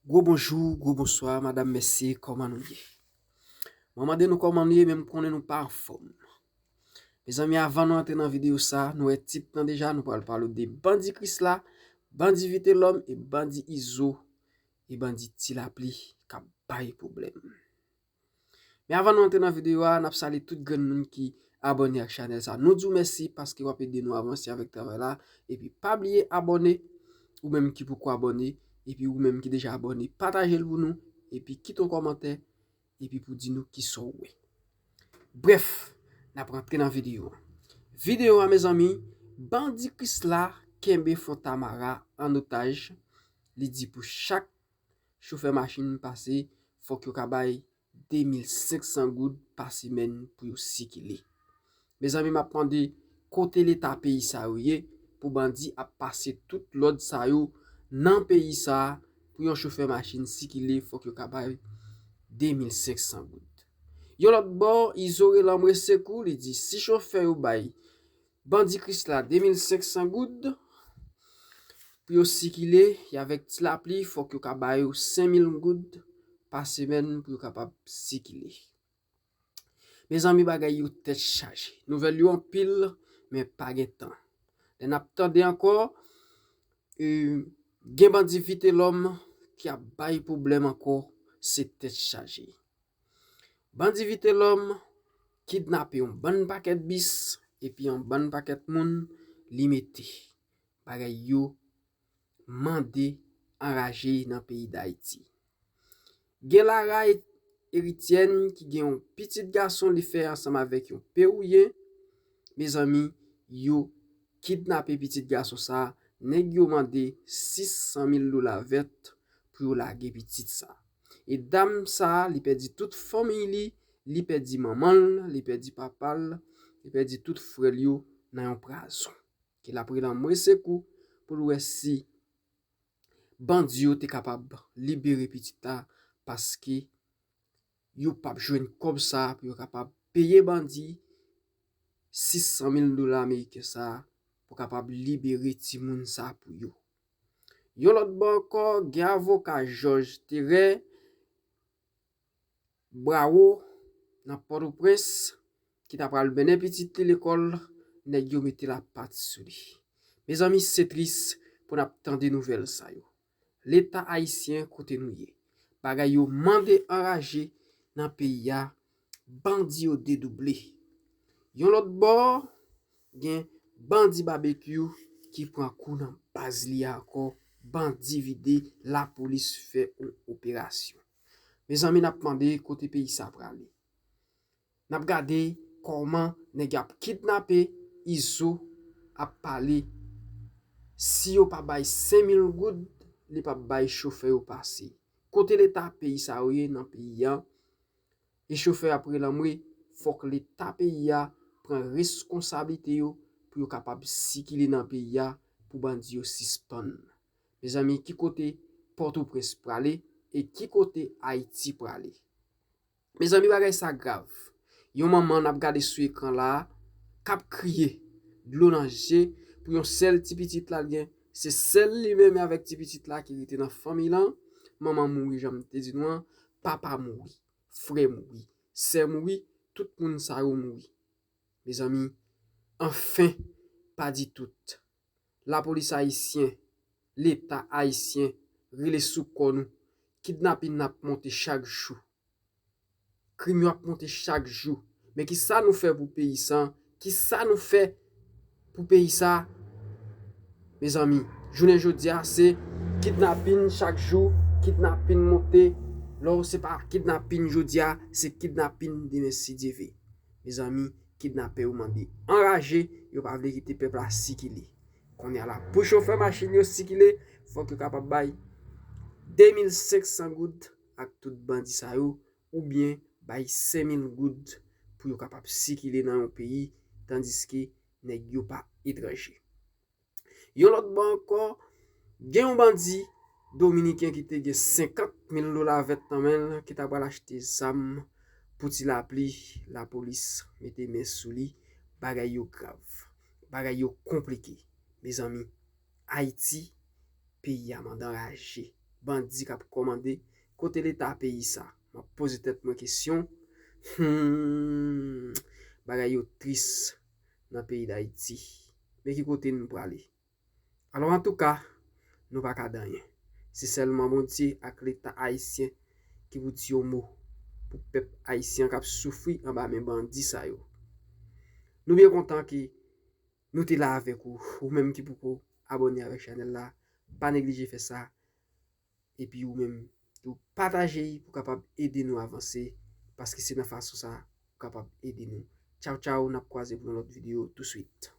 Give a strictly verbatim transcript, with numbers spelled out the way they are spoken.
Gwo bonjou, gwo bonswa, madanm, mesye, kòman nou ye? Mwen mande nou kòman nou ye, men m konnen nou pa anfòm. Mezanmi, avan nou antre nan videyo sa, nou wè tit lan deja, nou pral pale de bandi Krisla, bandi Vitelòm e bandi Izo e bandi Ti Lapli k ap bay pwoblèm. Men avan nou antre nan videyo a, n ap salye tout grenn moun ki abòne ak chanèl sa. Nou di w mèsi paske w ap ede nou avanse avèk travay la. Epi pa bliye abòne, ou menm ki poko abòne, epi ou menm ki deja abòne, pataje l pou nou, epi kite yon kòmantè, epi pou di nou kisa w wè. Brèf, n ap rantre nan videyo a. Videyo a, mezanmi, bandi Krisla kenbe Fontamara an otaj. Li di pou chak chofè machin pase, fòk yo ka bay de mil senk san goud pa semèn pou yo sikile. Mezanmi, m ap mande kote Leta peyi sa yo ye pou bandi ap pase tout lòd sa yo nan peyi sa pou yon chofè machin sikile, fòk yo ka bay de mil senk san goud. Yon lòt bò, Izo rele anmwe sekou, li di si chofè yo bay bandi Krisla de mil senk san goud pou yo sikile, e avèk Ti Lapli, fòk yo ka ba yo senk mil goud pa semèn pou yo kapab sikile. Mezanmi, bagay yo tèt chaje. Nouvèl yo anpil, men pa gen tan. Lè n ap tande ankò, e, gen bandi Vitelòm ki ap bay pwoblèm ankò, se tèt chaje. Bandi Vitelòm kidnape yon bann pakèt bis epi yon bann pakèt moun li mete. Bagay yo mande anraje nan peyi Dayiti. Gen Lara Erityèn ki gen yon pitit gason li fè ansanm avèk yon Pewouyen. Mezanmi, yo kidnape pitit gason sa, nèg yo mande sis san mil dola vèt pou yo lage pitit sa. E dam sa, li pèdi tout fanmiy li, li pèdi manman l, li pèdi papa l, li pèdi tout frè l yo nan yon prazon. Ke l ap rele anmwe sekou pou l wè si bandi yo te kapab libere pitit la, paske yo p ap jwenn kòb sa pou yo kapab peye bandi sis san mil dola ameriken sa pou kapab libere timoun sa pou yo. Yon lòt bò ankò, gen avoka Jòj Terè Brawo nan Pòtoprens ki ta pral mennen pitit li lekòl, nèg yo mete lapat sou li. Mezanmi, se tris pou n ap tande nouvèl sa yo. Leta ayisyen, kote nou ye? Bagay yo mande anraje nan peyi a, bandi yo dedouble. Yon lòt bò, gen bandi Babekyou ki pran kou nan baz li a ankò, bandi vide, lapolis fè yon operasyon. Mezanmi, n ap mande kote peyi sa prale. N ap gade kòman nèg ap kidnape, Izo ap pale. Si yo pa bay senk mil goud, li p ap bay chofè yo pase. Kote Leta peyi sa yo ye nan peyi a? E chofè ap rele anmwe, fòk Leta peyi a pran reskonsablite yo pou yo kapab sikile nan peyi a pou bandi yo sispann. Mezanmi, ki kote Pòtoprens prale e ki kote Ayiti prale? Mezanmi, bagay sa grav. Yon manman n ap gade sou ekran la a, k ap kriye, dlo nan je, pou yon sèl ti pitit la l gen. Se sèl li menm avèk ti pitit la ki rete nan fanmiy lan. Manman mouri, jan m te di nou an, papa mouri, frè mouri, sè mouri, tout moun sa yo mouri. Mezanmi, anfen, pa di tout. Lapolis ayisyen, Leta ayisyen, rele sou kò nou. Kidnapin ap monte chak jou. Krim yo ap monte chak jou. Men kisa nou fè pou peyi sa? Kisa nou fè pou peyi sa? Mezanmi, jounen jodi a, se kidnapin chak jou, kidnapin monte. Lò se pa kidnapin jodi a, se kidnapin demen, si Dye ve. Mezanmi, kidnapè yo mande anraje, yo pa vle kite pèp la sikile. Kounye a la, pou chofè machin yo sikile, fòk yo kapab bay de mil senk san goud ak tout bandi sa yo, oubyen bay senk mil goud pou yo kapab sikile nan yon peyi, tandiske nèg yo pa etranje. Yon lòt bò ankò, gen yon bandi dominiken ki te gen senkant mil dola vèt nan men l, ki ta pral achte zam pou Ti Lapli, lapolis mete men sou li, bagay yo grav, bagay yo konplike. Mezanmi, Ayiti, peyi a mande anraje, bandi k ap kòmande? Kote Leta peyi sa? M ap poze tèt mwen kesyon. Hmm, bagay yo tris nan peyi Dayiti. Men ki kote nou prale? Alò, antouka, nou pa ka di anyen. Se sèlman Bondye ak Leta ayisyen ki pou di yon mo pou pèp ayisyen k ap soufri anba men bandi sa yo. Nou byen kontan ke nou te la avèk ou. Ou menm ki poko abòne avèk chanèl la, pa neglije fè sa. Epi ou menm tou, pataje pou kapab ede nou avanse, paske se nan fason sa ou kapab ede nou. Tchaw tchaw, n ap kwaze pou yon lòt videyo touswit.